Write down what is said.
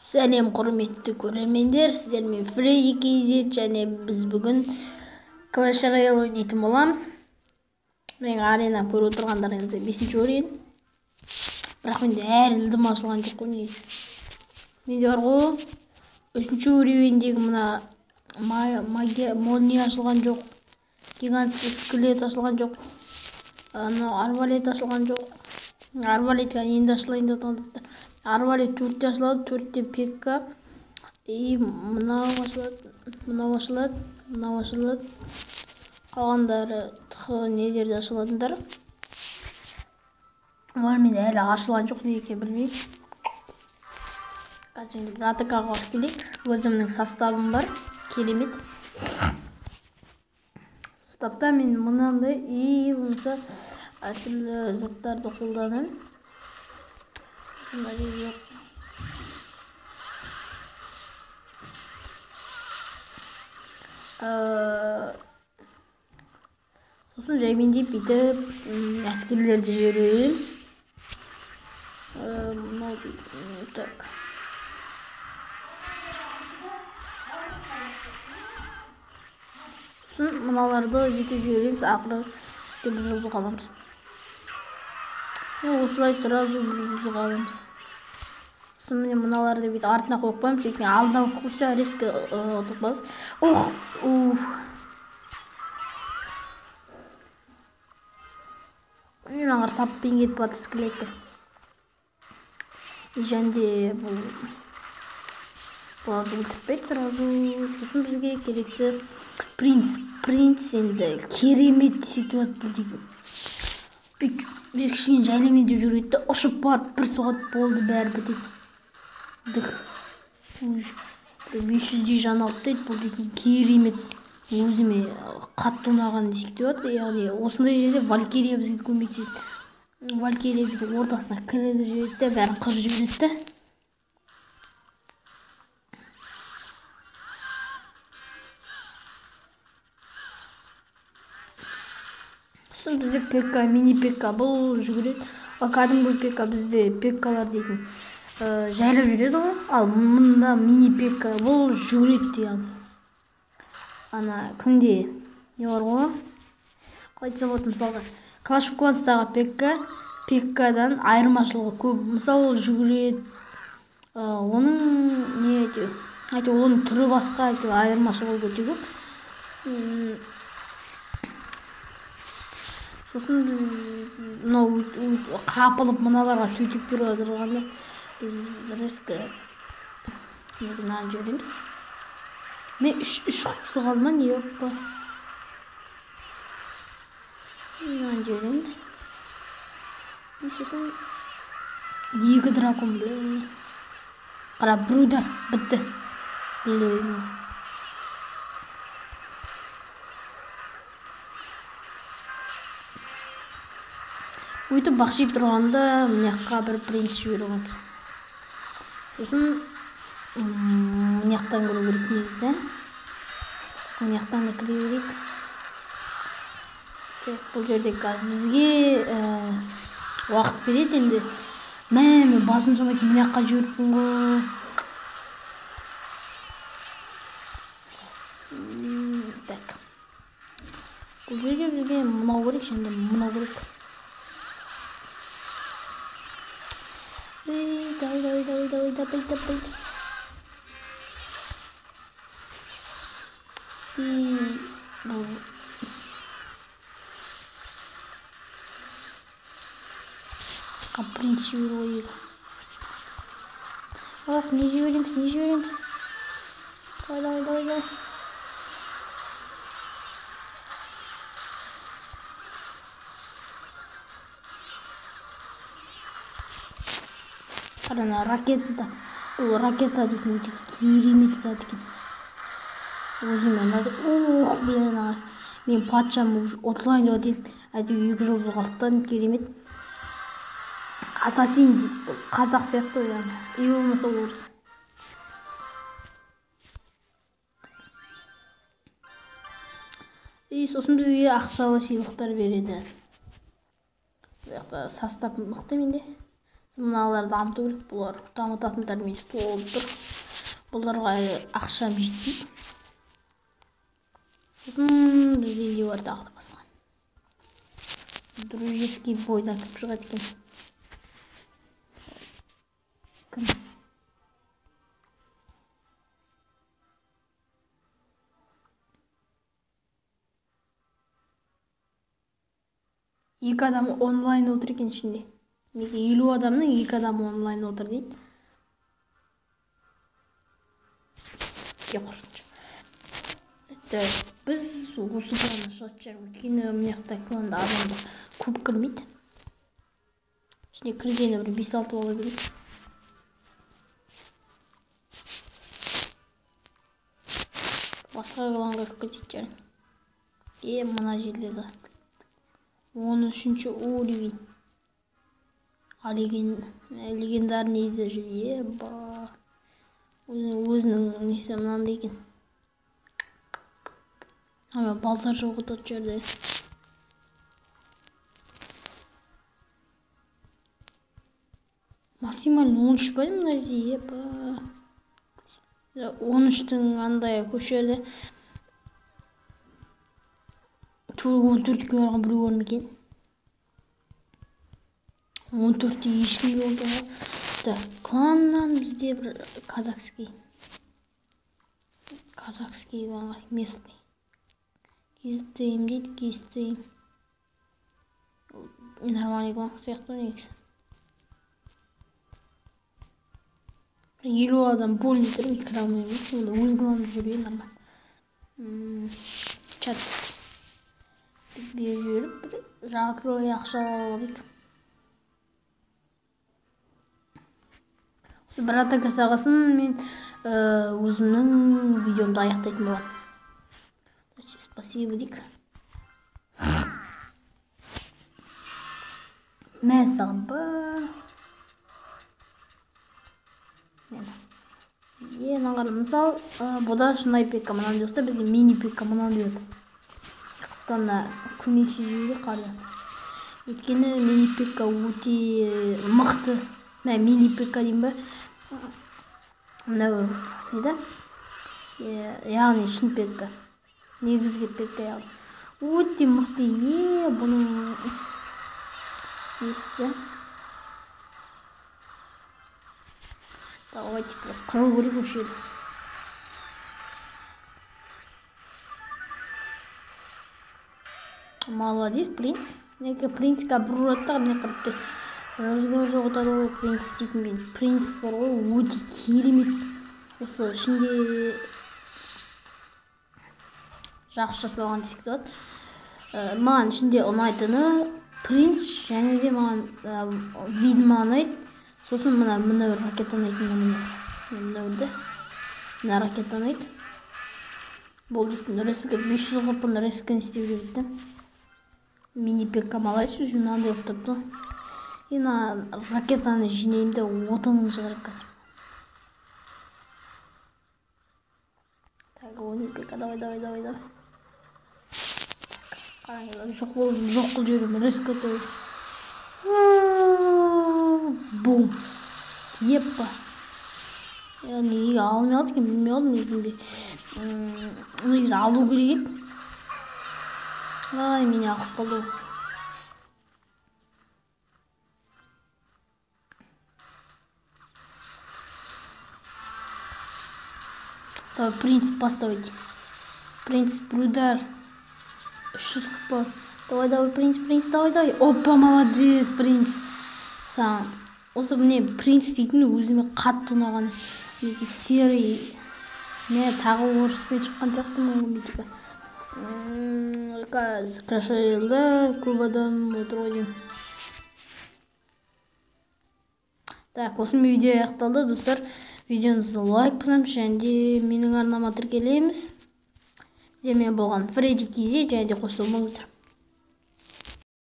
Сәлем құрметті көрермендер, сіздермен Фредди KZ және біз бүгін Clash Royale ойнайтын боламыз. Менің арена көріп отырғандарыңыздай 5-ші орын. Бірақ менде әлі дым ашылған жоқ қой негізі. Менде бар ғой 3-ші уровеньдегі мына магия молния ашылған жоқ. Гигантский скелет ашылған жоқ. Анау арбалет ашылған жоқ. Арбалет енді ашылайын деп отырғандар. Арбалет 4-те ашылады, 4-те пекка. И мынау ашылады, мынау ашылады, мынау ашылады. Қалғандары нелерде ашылатындар. Олар менде әлі ашылған жоқ, не екенін білмеймін. Қазір енді бір АТК-ға барып келейік. Өзімнің составым бар, керемет. Составта мен мынандай и болмаса әртүрлі заттарды қолданамын. Сосын жаймендеп бүйтіп әскерлерді жібере береміз. Мынау так. Сосын мыналарды бүйтіп жібереміз, ақыры бір жұлдыз аламыз. Осылай сразу бір жұлдыз аламыз. Сосын міне мыналарды бүйтіп артына қойып қоямыз, өйткені алдына қойып қойса резко ұтылып қаламыз. Ох, уф. Мына саппен кетіп жатыр скелеттер. И және де бұл бұларды өлтіртпейді сразу. Сосын бізге керекті принц. Принц енді керемет ситуация бұл дейтін. Біз кішкене жайлемен деп жүреді де, ұшып барып бір соғады, болды, бәрі бітеді. Дых. 500-дей жан алып дейді, бұл дейтін керемет. Өзіме қатты ұнаған ситуация, яғни осындай жерде Валькирия бізге көмектеседі. Валькирия бүйтіп ортасына кіргізіп жібереді де, бәрін қырып жібереді де. Сосын бізде пекка, мини пекка, бұл жүгіреді. Ал кәдімгі пекка бізде пеккалар дейтін жайлап жүреді ғой. Ал мұнда мини пекка, бұл жүгіреді яғни. Ана күнде не бар ғой? Қалай айтсам болады, мысалға Clash of Clans'тағы пекка, пеккадан айырмашылығы көп. Мысалы ол жүгіреді, оның не әйтеуір оның түрі басқа, әйтеуір айырмашылығы өте көп. Сосын біз мынау қапылып мыналарға сөйтіп беріп отырғанда біз резко мынаны жібереміз. Мен үш құтысы қалды ма, не жоқ па? Мынаны жібереміз. Сосын 2 дракон, блин. Қара, бір удар, бітті. Блин. Өйтіп бақшиып тұрғанда мына жаққа бір принц жіберіп қоямыз. Сосын мына жақтан кіру керек негізі. Мына жақтан да кіре берейік. Так, бұл жерде қазір бізге уақыт береді енді. Мә, мен басым соғмайды, мына жаққа жіберіппін ғой. Так. Бұл жерге бізге мынау керек, және де мынау керек. Давай, давай, давай, давай, давай, давай. И бұл принц жіберу қояйық. Ох, не жібереміз, не жібереміз. Давай, давай, давай, давай. Ана ракета, бұл ракета дейтін өте керемет зат екен. Өзіме ұнады. Ох, блин, мен патшам уже ұтылайын деп едім. Әйтеуір 2 жұлдыз қалды, керемет. Ассасин дейді, бұл қазақ сияқты ғой яғни. И болмаса орыс. И сосын бізге ақшалы сыйлықтар береді. Бұл жақта состав мықты менде. Мыналарды дамыту керек. Бұлар дамытатындар менде толып тұр. Бұларға әлі ақшам жетпейді. Сосын бізде не бар тағы да басқа? Дружеский бойдан кім шығады екен? Кім? Екі адам онлайн отыр екен ішінде. Неге 50 адамның 2 адамы онлайн отыр дейді. Құрсыншы. Біз осы кланнан шығатын шығармыз. Өйткені мына жақта кланда адамдар көп кірмейді. Ішіне кіргені бір 5-6 бала кіреді. Басқа кланға кіріп кететін шығармын. Мына жерде де 13-ші уровень. А легендарный даже. Еба. Өзінің несі мынандай екен. Ама балдар жоқ отыр жерде. Максимально 13 ба мына жерде? Еба. 13-тің андай көшерде. 14-ке барған біреу бар ма екен? 14-те ешкім жоқ ғой. Так, кланнан бізде бір казахский. Казахский клан местный. Кездейм дейді, кездейм. Нормальный клан сияқты негізі. 50 адам полный тұр, мен кіре алмаймын. Онда өз кланымда жүрген нормально. Чат беріп жіберіп, бір жартылай ақша алып. Осы бір атака жасағасын мен өзімнің видеомды аяқтайтын боламын. Спасибо дейік. Мә саған ба. Мына мысал, бұда шынайы пекка мынандай болса, бізде мини пекка мынандай болады. Қыптан көмекші жіберейік қардан. Өйткені мини пекка өте мықты. Мә, мини пекка деймін ба? Мына бір не да? Яғни шын пекка. Негізгі пекка яғни. Өте мықты. Бұның несі? Давайте қыру керек осы жерді. Молодец, принц. Неге принцке бір ұрады да, міне қырып тұр. Разговор жоқ отырады ғой, принц дейтін мен. Принц бар ғой, өте керемет. Осы ішінде жақсы жасалған десек те болады. Маған ішінде ұнайтыны принц, және де маған ведьма ұнайды. Сосын мына бір ракета ұнайтын, мына бір мына ракета ұнайды. Болды, рескі 500 қылып рескін істеп жіберді да. Мини пекка молодец, уже мынандай болып тұрыпты. Енді ракетаны жинаймын да отынын шығарып қазір. Так, мини пекка, давай, давай, давай, давай. Қараңыздар, жоқ болып, жоқ қылып жіберемін, рескі өтіп. Бум. Еппа. Яғни неге алмай қалды екен, білмей қалдым өзім де. Негізі алу керек еді. Ай, мені алып қалды ғой. Давай, принц поставить. Принц, брудар. 300 хп. Давай, давай, принц, принц, давай, давай. Опа, молодец, принц. Саған. Осы міне принц дейтін өзіме қатты ұнаған. Мінекей серый. Міне тағы орыспен шыққан сияқтымын ғой мен типа. Қазір Clash Royale'да көп адам отыр ғой деймін. Так, осымен видео аяқталды, достар. Видеоңызды лайк басамыз және де менің арнама тіркелеміз. Сіздермен болған Фредди KZ, және де қосылмаңыздар.